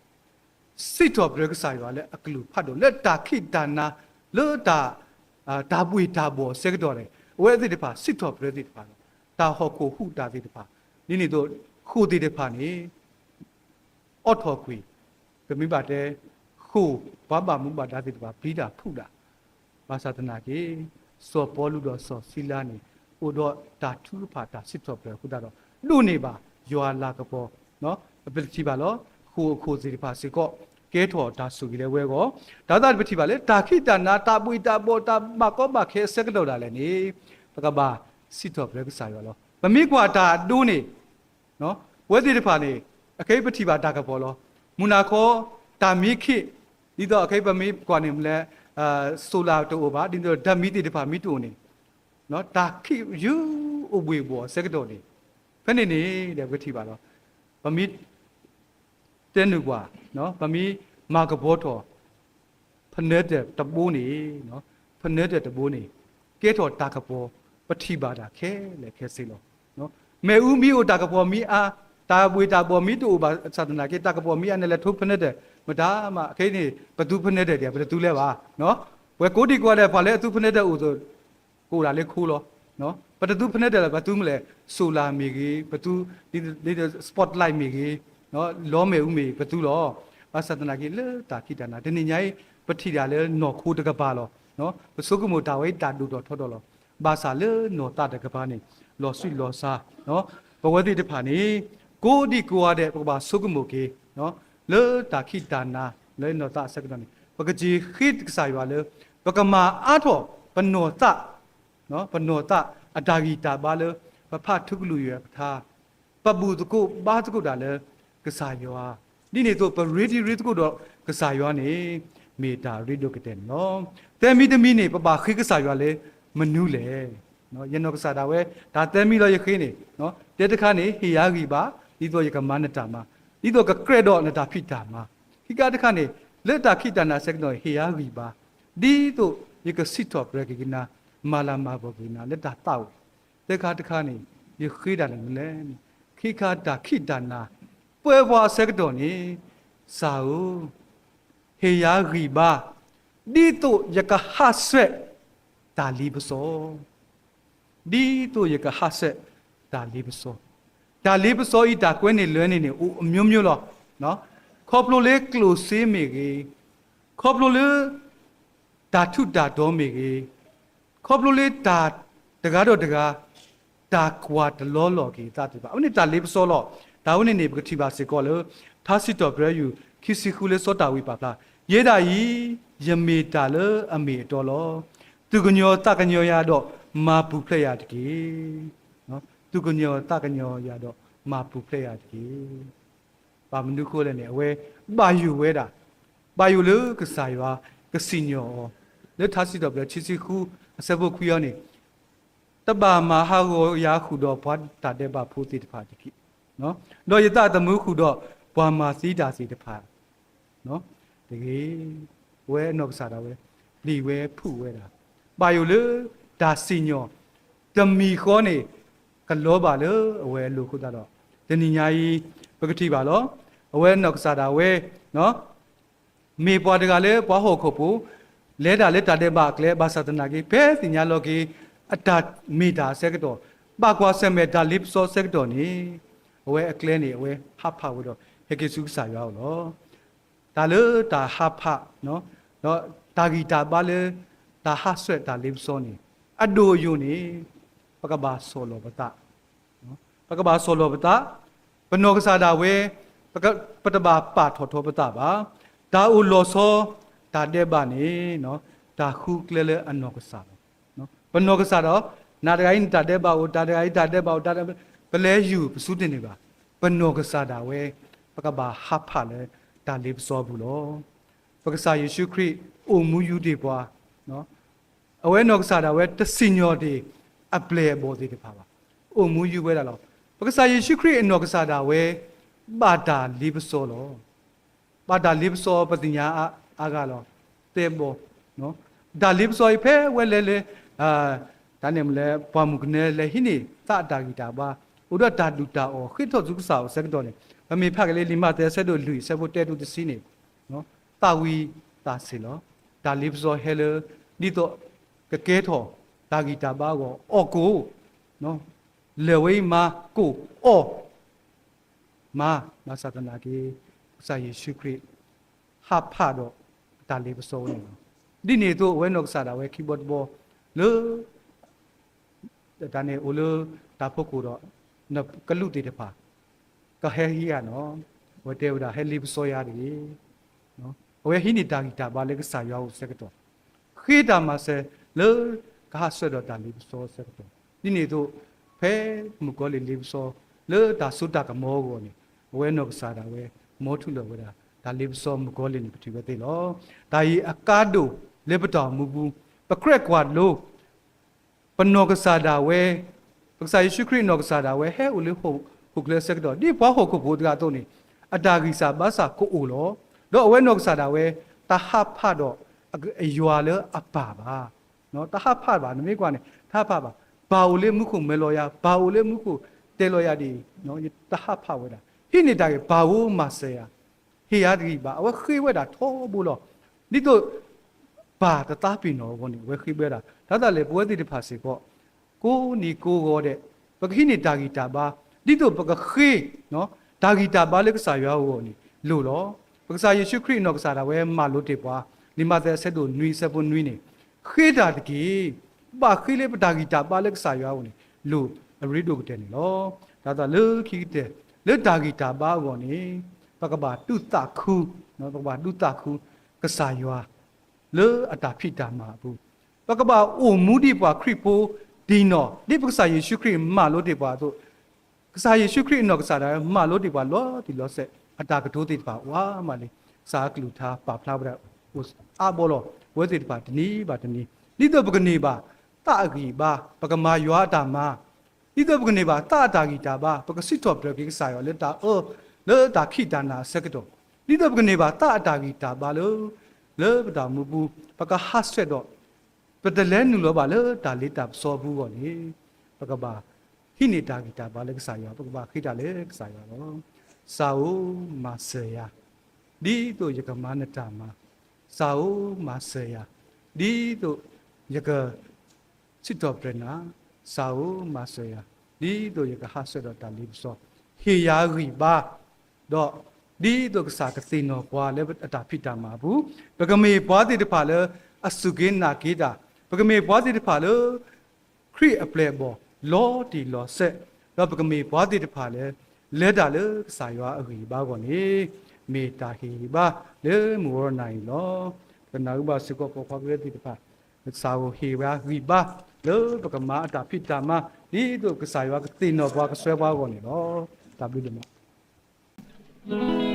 စံးထီၣ်ပတြၢၤကစၢ်ယွၤလၢအကလုၢ်ဖးဒိၣ် လၢတၢ်ခံးတၢ်နၤ လၢတၢ် တၢ်ဘှ့ၣ်တၢ်ဘှီၣ်အဆၢကတီၢ်န့ၣ် အဝဲသ့ၣ်တဖၣ်စံးထီၣ်ပတြၢၤသ့ၣ်တဖၣ်လီၤ. တၢ်ဟီၣ်ခိၣ်ဟူးတၢ်သ့ၣ်တဖၣ်, ဒ်န့ၣ်အသိး ဃိာ်သ့ၣ်တဖၣ်န့ၣ် အိးထီၣ်ကွံာ်, ပမ့ၢ်ဘၣ်တဲ ဃိာ်ပှၤဘၣ်မူဘၣ်ဒါသ့ၣ်တဖၣ် ပျံၤတၢ်ဖုးတၢ်, ဘၣ်ဆၣ်သနာ်က့ စီၤပီလူးဒီးစီၤစံလါန့ၣ် အိၣ်ဒီးတၢ်ထုကဖၣ်တၢ်စံးထီၣ်ပတြၢၤအဃိသတးဒီး ဒိးန့ၢ်ဘၣ်ယွၤအလၤကပီၤ, ပတထံၣ်ဘၣ်လီၤ. ဃိာ်အခိၣ်သ့ၣ်တဖၣ်စ့ၢ်ကီး ကဲထီၣ်တၢ်ဆိၣ်ဂ့ၤလၢဝဲအဂီၢ်, တၢ်သးပထံၣ်ဘၣ်လၢ တၢ်ခံးတၢ်နၤ တၢ်ဘှ့ၣ်တၢ်ဘှီၣ် တၢ်ဘၣ်ကီဘၣ်ခဲအဆၢကတီၢ်ဒၣ်လဲာ်န့ၣ် ပကဘၣ်စံးထီၣ်ပတြၢၤကစၢ်ယွၤလီၤ. ပမ့ၢ်ကွၢ်တၢ်အဒိန့ၣ် ပဝဲသ့ၣ်တဖၣ်န့ၣ် အခဲအံၤပထံၣ်ဘၣ်တၢ်ကပီၤလီၤ. မုၢ်နၤခီ တၢ်မံခ့ၣ် ဒ်သိးအခဲအံၤပမ့ၢ်ကွၢ်န့ၣ်မ့ၢ်လဲၣ်, solar တအိၣ်ဘၣ်, ဒ်သိးဓာတ်မီးသ့ၣ်တဖၣ်မ့ၢ်တအိၣ်န့ၣ် တၢ်ခံးယုၢ်အိၣ်ဘှ့ၣ်ဘှီၣ်အဆၢကတီၢ်န့ၣ် ဖဲန့ၣ်န့ၣ် ဒီးပကထံၣ်ဘၣ်လီၤ. ပမ့ၢ်တဲနုာ်ကွၢ်, ပမ့ၢ်မၤကပီၤထီၣ် ဖနဲတၢၣ်တဘိန့ၣ်, ဖနဲတၢၣ်တဘိန့ၣ် ကဲထီၣ်တၢ်ကပီၤ ပထံၣ်ဘၣ်တၢ်ခဲလၢာ်ခဲဆ့လီၤ. မ့ၣ်အူမ့ၢ်အိၣ်တၢ်ကပီၤမ့ၢ်အါ, တၢ်ဘှ့ၣ်တၢ်ဘှီၣ်မ့ၢ်တအိၣ်ဘၣ်ဆၣ်သနာ်က့ တၢ်ကပီၤမ့ၢ်အါန့ၣ် လဲၤထိဖနဲတၢၣ် မတၤမး ခဲအံၤန့ၣ် ပသူဖနဲတၢၣ်ဒံး ပတသူလၢၤဘၣ်. ပှၤကိးဒံကိးဂၤဒဲး ပှၤလၢအသူဖနဲတၢၣ်အိၣ်သိး ကအိၣ်ဒၣ်လၢခိလီၤ. ပတသူဖနဲတၢၣ်လၢၤ ပသူမ့ၢ်လဲၣ် solar မ့ၢ်ဂ့ၤ, ပသူ spotlight မ့ၢ်ဂ့ၤ, လီမ့ၣ်အူမ့ၢ်ဂ့ၤ ပသူလီၤ. ဘၣ်ဆၣ်သနာ်က့ လၢတၢ်ခံးတၢ်နၤ တနံၤညါအံၤ ပထံၣ်ဒၣ်လၢနီၢ်ခိတကပၤလီၤ. ပဆိကမိၣ်တၢ်ဝဲအံၤတၢ်ဒိၣ်ထီၣ်ထီထီၣ်လီၤ. ဘၣ်ဆၣ်လၢနီၢ်သးတကပၤန့ၣ် လီၤဆံးလီၤစှၤ ပဝဲသ့ၣ်တဖၣ်န့ၣ် ကိးဒံကိးဂၤဒဲး ပကဘၣ်ဆိကမိၣ်က့ၤ လၢတၢ်ခံးတၢ်နၤ လၢနီၢ်သးအဆၢကတီၢ်န့ၣ် ပကစံးဃ့ကစၢ်ယွၤလၢ ပကမၤအါထီၣ် ပနီၢ်သး ပနီၢ်သးအတၢ်ဂံၢ်တၢ်ဘါလၢ ပဖးထူကလုာ်ယွၤပထါ, ပဘူၣ်သကိးဘါသကိးတၢ်လၢကစၢ်ယွၤ, ဒ်န့ၣ်အသိး ပရ့တံၤရ့သကိးဒီးကစၢ်ယွၤန့ၣ် မ့ၢ်တၢ်ရ့ဒိၣ်ကတၢၢ်န့ၣ်လီၤ. သၢမံၤတမံၤန့ၣ် ပဘၣ်ဃ့ကစၢ်ယွၤလၢမနုၤလဲၣ်. ယနီၢ်ကစၢ်ဒၣ်ဝဲ တၢ်သၢမံၤလီၤယဃ့န့ၣ်, တဲတခါန့ၣ် ဟ့ၣ်ယၤဂံၢ်ဘါ ဒ်သိးယကမၤနတၢ်မၤ, ဒ်သိးကကြၢးဒီးနတၢ်ဖံးတၢ်မၤ, ခံခါတခါန့ၣ် လၢတၢ်ခံးတၢ်နၤဆၢကတီၢ် ဟ့ၣ်ယၤဂံၢ်ဘါ ဒ်သိးယကစံးထီၣ်ပတြၢၤက့ၤက့ၤနၤ, မၤလၤမၤပီၢ်က့ၤနၤလၢတၢ်သးအိၣ်, သၢခါတခါန့ၣ် ယဃ့တၢ်န့ၣ်မနုၤလဲၣ်န့ၣ်, ခံခါတၢ်ခံးတၢ်နၤ ပၢပှၤအဆၢကတီၢ်န့ၣ်, ကစၢ်ဧၢ, ဟ့ၣ်ယၤဂံၢ်ဘါ ဒ်သိးယကဟးဆှဲးတၢ်လ့ပစီ ဒ်သိးယကဟးဆှဲးတၢ်လ့ပစီ, တၢ်လ့ပစီအံၤ တၢ်ကွဲန့ၣ်လွဲန့ၣ်န့ၣ် အိၣ်အမျိုးမျိုးလီၤ. ခီဖျိလၢကျိၣ်စ့မ့ၢ်ဂ့ၤ, ခီဖျိလၢ တၢ်ထူးတၢ်တီၤမ့ၢ်ဂ့ၤ, ခီဖျိလၢတၢ်တဂၤဒီးတဂၤ တၢ်ကွၢ်တလီလီၤက့ၤသးသ့ၣ်တဖၣ် အဝဲန့ၣ်တၢ်လ့ပစီလီၤ. တၢ်ဝဲန့ၣ်န့ၣ် ပကထံၣ်ဘၣ်စ့ၢ်ကီးလၢ ထါစံးထီၣ်ပတြၢၤယုၢ် ခံဆံဃုလၢစီၤဒၤဝံးပာ်ဖျါ, ယဲဒၣ်အံၤ ယမ့ၢ်တၢ်လၢအမ့ၢ်အတီလီၤ. သူၣ်ကညီၤသးကညီၤယၤဒီး မၤပူၤဖျဲးယၤတက့ၢ်. သူၣ်ကညီၤသးကညီၤယၤဒီး မၤပူၤဖျဲးယၤတက့ၢ်. ဘၣ်မနုၤအဃိလဲၣ်န့ၣ် အဝဲဘၣ်ယိၣ်ဝဲဒၣ်, ဘၣ်ယိၣ်လၢကစၢ်ယွၤကစံၣ်ညီၣ်အီၤ, လၢထါစံးထီၣ်ပတြၢၤ ခံဆံဃု အဆၢဖိခွံအံၤန့ၣ်, တဘၣ်မၤဟးဂီၤယၤဃုာ်ဒီးပှၤတၢ်ဒဲးဘးဖိသ့ၣ်တဖၣ်တက့ၢ်, ဒီးယသးသမူဃုာ်ဒီးပှၤမၤသံတၢ်သ့ၣ်တဖၣ် တဂ့ၤ. အဝဲအနီၢ်ကစၢ်ဒၣ်ဝဲ ပျံၤဝဲဖုးဝဲဒၣ်, ဘၣ်ယိၣ်လၢတၢ်စံၣ်ညီၣ် တမံၤဃီန့ၣ် ကလီၤဘၣ်လၢအဝဲအလိၤအဃိသတးဒီး တနံၤညါအံၤ ပကထံၣ်ဘၣ်လီၤ. အဝဲအနီၢ်ကစၢ်ဒၣ်ဝဲ မ့ၢ်ပှၤတဂၤလၢပှၤဟီၣ်ခိၣ်ဖိ လဲၤတၢ်လၢတၢ်ဒဲးဘးအကျဲ ဘၣ်ဆၣ်သနာ်က့ ဖဲသ့ၣ်ညါလီၤက့ၤ အတၢ်မ့ၢ်တၢ်အဆၢကတီၢ်, ဘၣ်ကွၢ်ဆၢၣ်မဲာ်တၢ်လ့ပစီအဆၢကတီၢ်န့ၣ်, အဝဲအကျဲန့ၣ် အဝဲဟးဖးဝဲဒီး ဟဲက့ၤဆူကစၢ်ယွၤအအိၣ်လီၤ. တၢ်လၢတၢ်ဟးဖး ဒီးတၢ်ဂံၢ်တၢ်ဘါလၢ တၢ်ဟးဆှဲးတၢ်လ့ပစီန့ၣ် အဒိၣ်အယိာ်န့ၣ် ပကဘၣ်ဆီၣ်လီၤပသး ပကဘၣ်ဆီၣ်လီၤပသး, ပနီၢ်ကစၢ်ဒၣ်ဝဲ ပတဘၣ်ပာ်ထီၣ်ထီပသးဘၣ်. တၢ်အိၣ်လီၤဆီ တၢ်ဒဲးဘးန့ၣ် တၢ်ဃုကျဲလၢအနီၢ်ကစၢ်လီၤ. ပနီၢ်ကစၢ်ဒီး နၤတဂၤအံၤန့ၣ် တၢ်ဒဲးဘးအိၣ်, တၢ်တဂၤအံၤ တၢ်ဒဲးဘးအိၣ်, ပလဲၤယူၢ်ပစုတန့ၢ်ဘၣ်. ပနီၢ်ကစၢ်ဒၣ်ဝဲ ပကဘၣ်ဟးဖးလၢတၢ်လ့ပစီအပူၤလီၤ. ပကစၢ်ယ့ၣ်ၡူးခရံာ် အိၣ်မူယူၤတ့ၢ်ပှၤ အဝဲနီၢ်ကစၢ်ဒၣ်ဝဲ တစံၣ်ညီၣ်တ့ၢ်အပျဲၢ်အဘီၣ်သ့ၣ်တဖၣ်ဘၣ်. အိၣ်မူယူၤဝဲဒၣ်လီၤ. ပကစၢ်ယ့ၣ်ၡူးခရံာ်အနီၢ်ကစၢ်ဒၣ်ဝဲ ဘၣ်တၢ်လ့ပစီလီၤ. ဘၣ်တၢ်လ့ပစီပသ့ၣ်ညါအါဂၤလီၤ. သဲဘီ, တၢ်လ့ပစီအံၤဖဲဝဲလဲၤလၢ တၢ်န့ၣ်မ့ၢ်လၢ ပှၢ်မုၢ်ကနၢလဲၤဟံးန့ၢ်သးအတၢ်ဂံၢ်တၢ်ဘါ, အိၣ်ဒီးတၢ်ဒုၣ်တၢ်အီၣ် ဃ့ထီၣ်ဆူကစၢ်အအိၣ်အဆၢကတီၢ်န့ၣ် ပမ့ၢ်ဖးက့ၤလၢလံာ်မးသဲအဆၢဒိၣ်လွံၢ်အဆၢဖိတၢတုၤတဆံန့ၣ် သးဝံၣ်သးဆ့ၣ်လီၤ. တၢ်လ့ပစီဟဲလၢ ဒ်သိးကကဲထီၣ်တၢ်ဂံၢ်တၢ်ဘါအဂီၢ် အီၣ်ကိၣ်, လၢာ်ဝဲအံၤမၤကိၣ်အီၣ် မၤ ဘၣ်ဆၣ်သနာ်က့ ကစၢ်ယ့ၣ်ၡူးခရံာ် ဟးဖးဒီးတၢ်လ့ပစီဝဲန့ၣ်လီၤ. ဒ်န့ၣ်အသိး အဝဲနီၢ်ကစၢ်ဒၣ်ဝဲခံဘီတဘီ လၢ တၢ်န့ၣ်အိၣ်လၢတၢ်ဖီခိၣ်ဒီး နကလူးသ့ၣ်တဖၣ် ကဟဲဟံးဧါနီၤ, အဝဲတဲဝဲဒၣ် ဟဲလ့ပစီယၤတဂ့ၤ. အဝဲဟံးန့ၢ်တၢ်ဂံၢ်တၢ်ဘါလၢကစၢ်ယွၤအအိၣ်အဆၢကတီၢ်, ဃ့တၢ်မၤစၢၤလၢကဟးဆှဲးဒီးတၢ်လ့ပစီအဆၢကတီၢ်, ဒ်န့ၣ်အသိး ဖဲမုၣ်ကီၤလံၢ်လ့ပစီ လၢတၢ်စိတၢ်ကမီၤအဂီၢ်န့ၣ်, အဝဲနီၢ်ကစၢ်ဒၣ်ဝဲ မ်ထူးလီၤဝဲဒၣ် တၢ်လ့ပစီမုၣ်ကီၤလံၢ်န့ၣ် ပထံၣ်ဝဲသ့လီၤ. တၢ်အံၤအကါဒိၣ်လၢပတၢ်အိၣ်မူပူၤ, ပကြၢးကွၢ်လိ ပနီၢ်ကစၢ်ဒၣ်ဝဲ, ပကစၢ်ယ့ၣ်ၡူးခရံာ်နီၢ်ကစၢ်ဒၣ်ဝဲ ဟဲအိၣ်လၢဟီၣ်ခိၣ်ချၢအဆၢကတီၢ် ဒ်ပှၤဟီၣ်ခိၣ်ဖိတဂၤအသိးန့ၣ်, အတၢ်ဂံၢ်စၢ်ဘါစၢ်ကအိၣ်လီၤ. ဒီးအဝဲနီၢ်ကစၢ်ဒၣ်ဝဲ တဟးဖးဒီး အယွၤလၢအပၢ်ဘၣ်. တဟးဖးဘၣ်, နမ့ၢ်ကွၢ်န့ၣ် တဟးဖးဘၣ်. ပၢ်အိၣ်လၢမူခိၣ်မၢလီၤယၤ, ပၢ်အိၣ်လၢမူခိၣ်တဲလီၤယၤဒ်အံၤ, ယတဟးဖးဝဲဒၣ်. ဟံးန့ၢ်တၢ်ဂ့ၢ် ပၢ်ဧၢမၤစၢၤယၤ, ဟ့ၣ်ယၤတဂံၢ်ဘါ, အဝဲဃ့ဝဲဒၣ်ထီဘိလီၤ. ဒ်သိး ပၢ်တသးပ့ၤနီၣ်အဂီၢ်န့ၣ် အဝဲဃ့ဝဲဒၣ်. ဒ်သိးလဲၣ် ပဝဲသ့ၣ်တဖၣ်စ့ၢ်ကီး ကိးနံၤကိးဂီၤဒဲး ပကဟံးန့ၢ်တၢ်ဂံၢ်တၢ်ဘါ, ဒ်သိးပကဃ့ တၢ်ဂံၢ်တၢ်ဘါလၢကစၢ်ယွၤအဂီၢ်န့ၣ် လိၣ်လီၤ. ပကစၢ်ယ့ၣ်ၡူးခရံာ်နီၢ်ကစၢ်ဒၣ်ဝဲမၤလိတ့ၢ်ပှၤ, လံာ်မးသဲအဆၢဒိၣ်နွံအဆၢဖိနွံန့ၣ်, ဃ့တၢ်တက့ၢ်. ဘၣ်ဃ့လၢပတၢ်ဂံၢ်တၢ်ဘါလၢကစၢ်ယွၤအဂီၢ်န့ၣ် လိၣ်အရ့ဒိၣ်ကတၢၢ်န့ၣ်လီၤ. တၢ်သးလၢခံကတၢၢ် လၢတၢ်ဂံၢ်တၢ်ဘါအဂီၢ်န့ၣ် ပကဘၣ်တူၢ်သးခု, ပကဘၣ်တူၢ်သးခု ကစၢ်ယွၤ လၢအတၢ်ဖံးတၢ်မၤအပူၤ, ပကဘၣ်အိၣ်မူဒ်ပှၤခရံာ်ဖိတံၢ်နီၢ် ဒ်ပကစၢ်ယ့ၣ်ၡူးခရံာ်မၤလိတ့ၢ်ပှၤအသိး, ကစၢ်ယ့ၣ်ၡူးခရံာ်အနီၢ်ကစၢ်ဒၣ်ဝဲမၤလိတ့ၢ်ပှၤလီၤတံၢ်လီၤဆဲး အတၢ်ကတိၤသ့ၣ်တဖၣ်အိၣ်မးလံ. ကစၢ်အကလုၢ်ကထါပာ်ဖျါဝဲဒၣ်အိၣ်အါဘီလီၤ. ပဝဲသ့ၣ်တဖၣ်တနံၤဘၣ်တနံၤ ဒ်သိးပကန့ၢ်ဘၣ်သးအဂံၢ်အဘါ ပကမၤယွၤအတၢ်မၤ, ဒ်သိးပကန့ၢ်ဘၣ်သးအတၢ်ဂံၢ်တၢ်ဘါ ပကစံးထီၣ်ပတြၢၤက့ၤကစၢ်ယွၤလၢတၢ်အၢ လၢတၢ်ခံးတၢ်နၤအဆၢကတီၢ်, ဒ်သိးပကန့ၢ်ဘၣ်သးအတၢ်ဂံၢ်တၢ်ဘါလၢ လၢပတၢ်အိၣ်မူပူၤ ပကဟးဆှဲးဒီး ပတလဲၤနုာ်လီၤဘၣ်လၢတၢ်လ့တၢ်ပစီအပူၤအဂီၢ်န့ၣ်, ပကဘၣ်ဟံးန့ၢ်တၢ်ဂံၢ်တၢ်ဘါလၢကစၢ်ယွၤ, ပကဘၣ်ဃ့တၢ်လၢကစၢ်ယွၤလီၤ. ကစၢ်ဧၢ, မၤစၢၤယၤ, ဒ်သိးယကမၤနတၢ်မၤ, ကစၢ်ဧၢ, မၤစၢၤယၤ, ဒ်သိးယက စံးထီၣ်ပတြၢၤနၤ, ကစၢ်ဧၢ, မၤစၢၤယၤ, ဒ်သိးယကဟးဆှဲးဒီးတၢ်လ့ပစီ, ဟ့ၣ်ယၤဂံၢ်ဘါ, ဒီးဒ်သိးကစၢ်ကသ့ၣ်နီၣ်ပှၤလၢအတၢ်ဖံးတၢ်မၤအပူၤ, ပကမ့ၢ်ပှၤသ့ၣ်တဖၣ်လၢအစူၢ်က့ၤနာ်က့ၤတၢ်, ပကမ့ၢ်ပှၤသ့ၣ်တဖၣ်လၢ ခရံာ်အပျဲၢ်အဘီၣ်လီၤတံၢ်လီၤဆဲး, ဒီးပကမ့ၢ်ပှၤသ့ၣ်တဖၣ်လၢ လဲၤတၢ်လၢကစၢ်ယွၤအဂံၢ်အဘါအဂီၢ်န့ၣ်, မ့ၢ်တၢ်ဟ့ၣ်ဂံၢ်ဘါလၢမုၢ်ဝီနၤအံၤလီၤ. ပကနၢ်ဟူဘၣ်စ့ၢ်ကီးပိာ်ခွါကရၢသ့ၣ်တဖၣ်, ကစၢ်ဧၢ, ဟ့ၣ်ဝဲဂံၢ်ဘါလၢပကမၤအတၢ်ဖံးတၢ်မၤ, ဒ်သိးကစၢ်ယွၤကသ့ၣ်နီၣ်ပှၤကစွဲပှၤအဂီၢ်န့ၣ်လီၤ. တၢ်ဘျုးဒိၣ်မး.